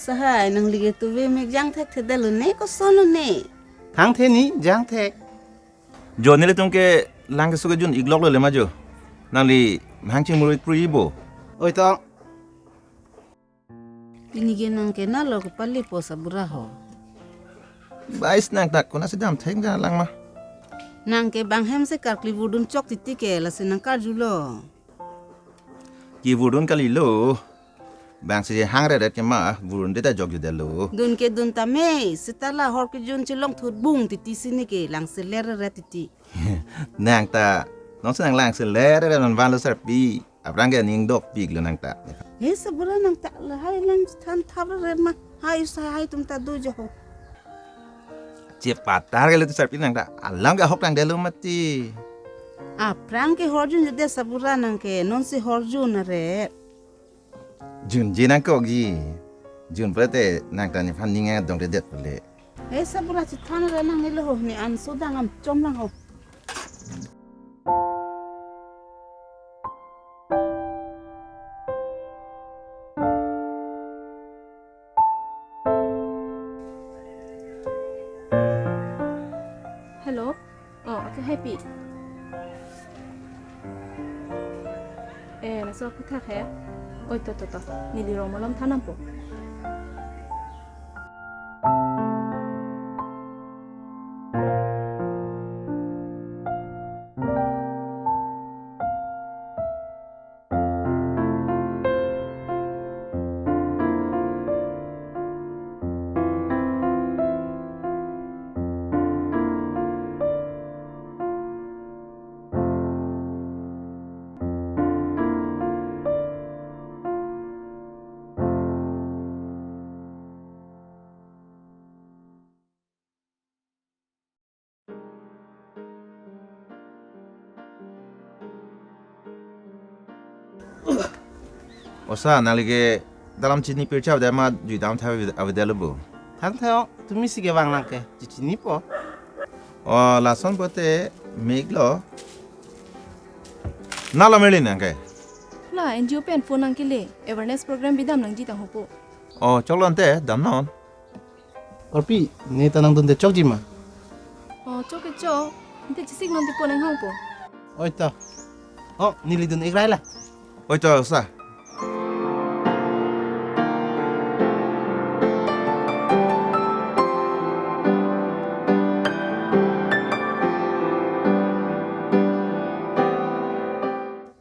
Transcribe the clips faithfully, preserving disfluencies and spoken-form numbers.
Sahai, nangli ke tuve mek jangthekthedetlo ne, kosonlo ne? Thangthe ni jangthek. Jo, nelitum ke lang keso kejun ikloklo le ma jo. Nangli hang chimuri krui bo. Oi tong. Pini ke nang ke nalo kepalepo sabura ho. Bais nang ta konatsi damthek ja lang ma. Nang ke bang hem si karkli vurdun chok titi ke lasi nang karjulo. Kevurdun kalilo. Bang si hang reret ke ma vurdunde ta jokjudetlo. Dun ke dun tame, seta la hor kejun chelong thut bung titi si ne ke lang si ler reret titi. Nang ta, nonsi nang lang si ler reret man vanlo sarpi. Aphrang ke ning dokpiklo nang ta. He sabura nang ta lahai lang than thap reret ma. Hai sa hai atum ta do jo ho. Chepatar kali tu sarpi nang ta. Alam ke ahok tangdetlo mati. Aphrang ke horjunjedet sabura nang ke, nonsi horjun aret. Junji nang kogi. Jun pule te nang ta nephan ning adongdedet pule. He sabura chethan ra nang nelo ho, ne an sodang am chom lang ho. Hello. Oh, okay, hai pi. Eh, laso aphuthak he. Oi, to, to, to. Neli rong malom than nangpo. Osa, nangli ke dalam chini pircha avedet ma, jui dam tha avedet lo bo. Thangthe ong, tumi si kevang nang ke, chi chinipo. Oh, lason pote mek lo. Nalo Merlin nang ke? La N G O pen phone nangkele, awareness program bidam nangji tang hopo. Oh, choklo ante, damnon. Korpi, ne ta nangdunde chokji ma? Oh, chok ke chok. Ante chesik non tipo nang hangpo. Oi to. Oh, neli dun-ik rai la. Oi to, sa.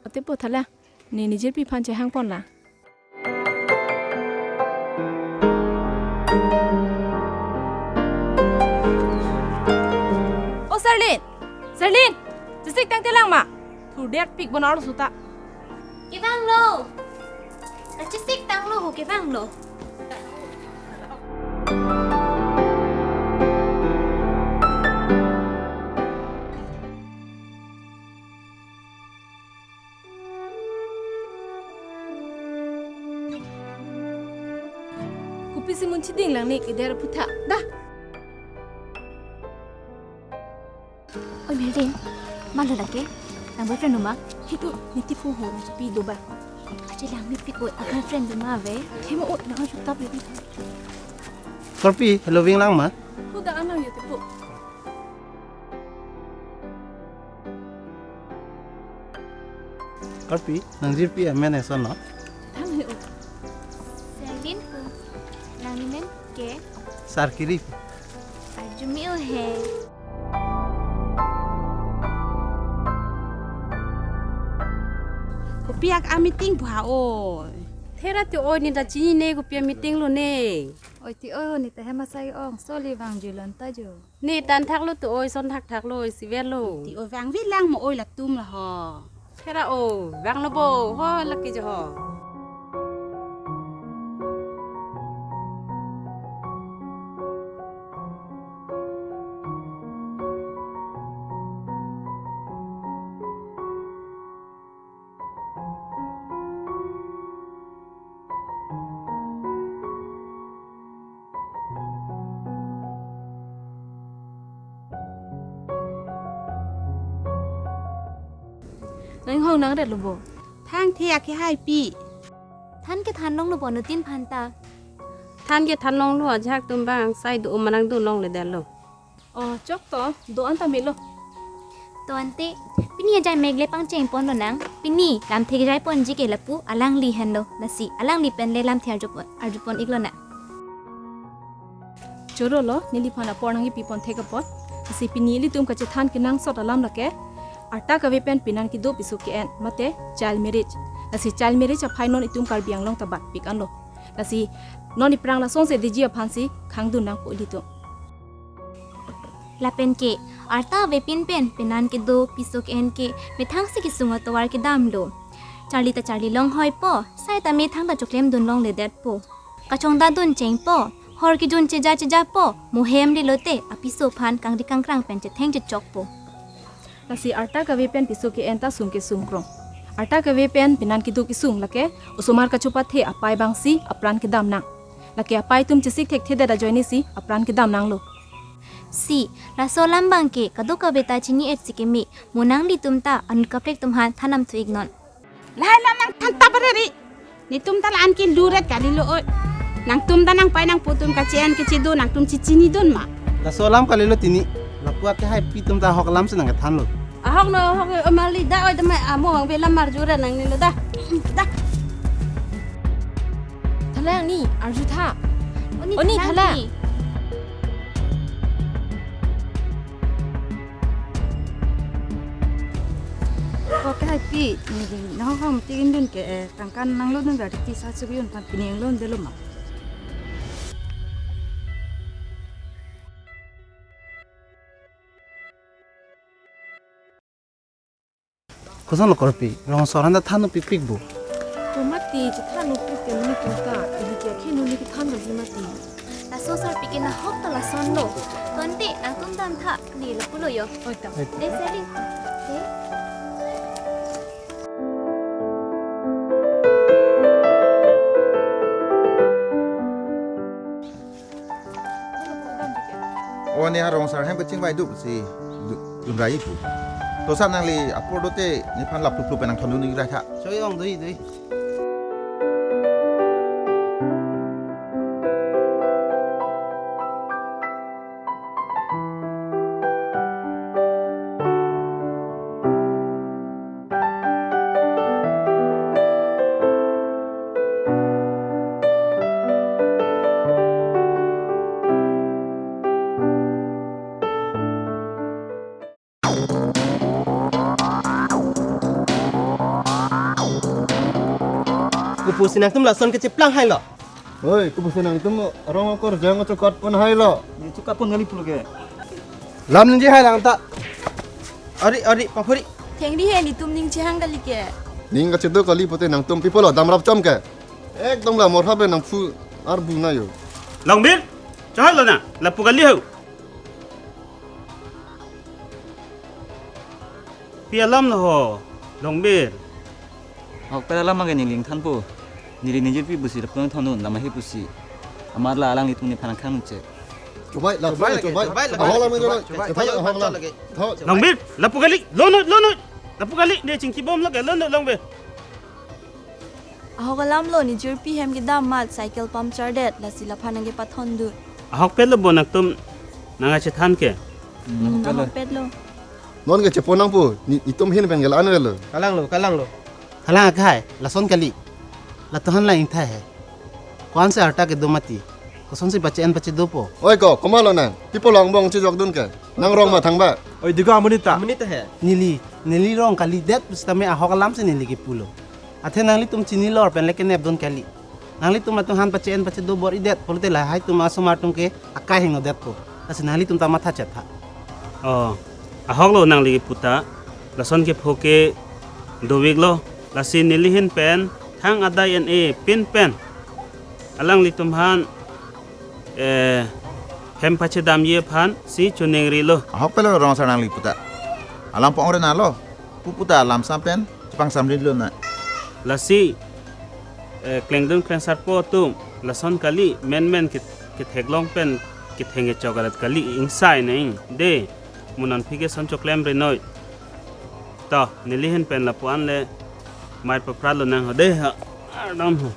Ate po thala, ne ne jirpi aphan chehangpon la. O Sarlin! Sarlin! Chesik tangtelang ma? Thurdet pik bon arloso ta. Kevanglo! Kachesik tanglo ho, kevanglo. Kopisi munchiding lang ne keder aphuthak. Da. Oi Merlin, malo lake? Nang boyfriend lo ma? Hitu, ne tipo ho, nang supi do ba? Aje lang mepik oi, a girlfriend do ma ave? Hema oi, nang ajo tap le. Korpi, hello ving lang ma? Huda anang yo tipo. Korpi, nang jirpi amen eson no? Tang he o. Serlin pu. Nangli men ke? Sarkiri pu. Arjumi o he. Kopi ak a meeting pu ha oi. Thera ti oi, ne ta chinine kopi a meeting lo ne. Oi ti oi, ne ta hema sai ong, soli vangjuilon ta jo. Ne tan thaklo to oi, son thakthaklo oi, si verlo. Ti oi vangve lang mo oi latum la ho. Thera o, vanglo bo, ho lake jo ho. Nang hong nang ret lo bo. Thang the ake hai pi. Than ke than long lo bo nutin phanta. Than ke than longlo, ajahak atum bang sai do-o ma nangdun longledetlo. Oh, chok to, do-an ta melo. To ante, pini ajai mek le pangcheng ponlonang. Pini lamthe kejai ponji ke lapu alangli henlo, lasi alangli pen le lamthe arjupon, arjupon iklonang. Choro lo, neliphan apor nangkepi pon thek apot. Lasi pini ilitum kachethan kenangsot alam lake arta kave pen penan kedo piso ke-en, mate child marriage. Lasi child marriage aphai non itum Karbi Anglong ta batpik anlo. Lasi non iphrang lasonsi diji aphansi khangdun nangpo ilitum. Lapen ke, arta avepin pen penan kedo piso ke-en ke methang si kesung atovar kedamlo. Charli ta charli longhoipo, sai ta methang ta choklemdun longledetpo. Kachongdadun chengpo, hor kejun cheja chejapo, mo hem lelote apiso aphan kangri kangkrang pen chetheng chechokpo. Lasi arta kave pen piso ke-en ta sung kesung krong. Arta kave pen penan kedo kesung lake osomar kachopathe apai bangsi apran kedamnang. Lake apai atum chesik thekthedet ajoinesi apran kedamnanglo. Si, laso alam bang ke kadokave ta chini-et si keme, mo nanglitum ta anut kaprek atum aphan than damthu iknon. Lahai alam nangthan ta pareri. Netum ta la-an ke luret kalilo oi. Nangtum ta nangpai nangpo atum kache-en kachedo nangtum chechinidun ma? Laso alam kalilo tini. Lapu akehaipi atum ta ahok alamsi nangkethanlo. Ahok no ahok, o mali da oi da mai amo ang bela marjure nangnelo da. Da. Thalang ni, arju tha. Oni, oni, thalang thalang ni. Ko kehaipi, nahok hang ti indun ke, eh, tangka nanglodun ga ti sa chuk yun pan pini nanglodunlo ma? Kosonlo korpi, rong soran ta than-o pikpik bo. To mati, chethan-o pik ke monit atum ta, ili ke akhen neli kethan bagi mati. Laso sarpi ke nahok ta lasonlo. To ante, nangtum damtha, ne lapulo yo. Oi ta. Oi ta. De seli. De. O ne arong sar hem kachingvai duksi du-, dunrai pu. To sa nangli apor dote nephan lapluplup pen nangthondun rai tha. Choi ong doi doi. Kopusi nangtum lason kecheplang hailo. Oi, kopusi nangtum rong akorjang chokot pon hailo. Ne chokot pon kali pulo ke. Lam ningje hai lang ta. Ari, ari, paphuri. Thengri he netum ning chehang kali ke. Ning kachedo kali pote nangtum pi pulo damrap chom ke. Ekdom la morha be nangphu arbu na yo. Longbir, chahal lo na, lapu kali ho. Pi alam lo ho, Longbir. Ahok pen alam abang ke neli ingthanpo. Neli ne jirpi pusi lapu nangthondun, lam ahe pusi. Amar la alanglitum nephan nangkhang nunche. Chubai, la, chubai, chubai, chubai, chubai, chubai, ahok lam chubai, chubai, chubai, ahok lam. Chubai, chubai. Longbir, lapu kali, lonut, lonut. Lapu kali, ne chingki bom lake, lonut, Longbir. Ahok alam lo, ne jirpi hem kedam amat cycle puncture det, lasi laphan nangkepathondun. Ahok pet lo bo nangtum nangkachethan ke. Hmm, ahok pet lo. Non ke chepon nangpo, ne, netum ahin pen ke la-an lo. Kalang lo, kalang lo. Kalang akhai, lason kali. Latuhan la ingthai he. Ko-ansi arta kedo mati. Kosonsi pache-en pachedopo. Oi ko, komatlo nang. Pi pulo angbong chejokdun ke. Nang rong ma thangba. Oi, digo amonit ta. Amonit ta he. Neli, neli rong kalidet pusitame ahok alamsi neli kepulo. Athe nanglitum chinilor pen le kenepdun kali. Nanglitum latum aphan pache-en pachedo bor-idet pulote lahai atum asomar atum ke akai hingno detpo. Lasi nanglitum ta matha chetha. Oh, ahok lo nangli kepu ta. Lason kepho ke dovik lo. Lasi neli ahin pen thang adai en-e pin pen alanglitum aphan, eh, hem pachedamji aphansi choningri lo. Ahok pet lo rong sar nangli puta. Alam pong re na lo. Pu puta alam sam pen chepangsamri lo na. Lasi, eh, klengdun klengsarpo atum lason kali menmen ke, ketheklong pen ketheng kechok arat kali ingsai nang de. Mo non aphi ke son choklemre noi. To, neli ahin pen lapu-an le mai papra lonang ho de ha. Ardom ho.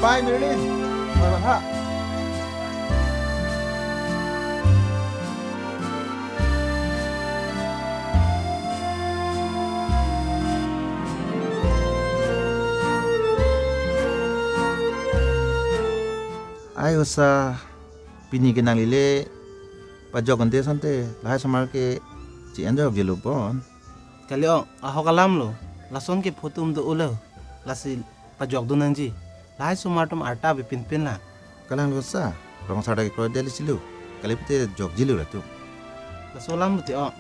Bye, Marilyn. Bye, bye, ha. Ai, osa, pini ke nanglile pajok ante sante, lahai osomar ke chi-enjoy jelo bon. Kali ong, ahok alam lo. Lason ke photo um do-o lo. Lasi pajokdun nangji. Lahai osomar atum arta bipin pin lang. Kalang lo sa, rong asar ta kekroi det le chilo. Kali pute jokjilo latum. Laso alam pute ong.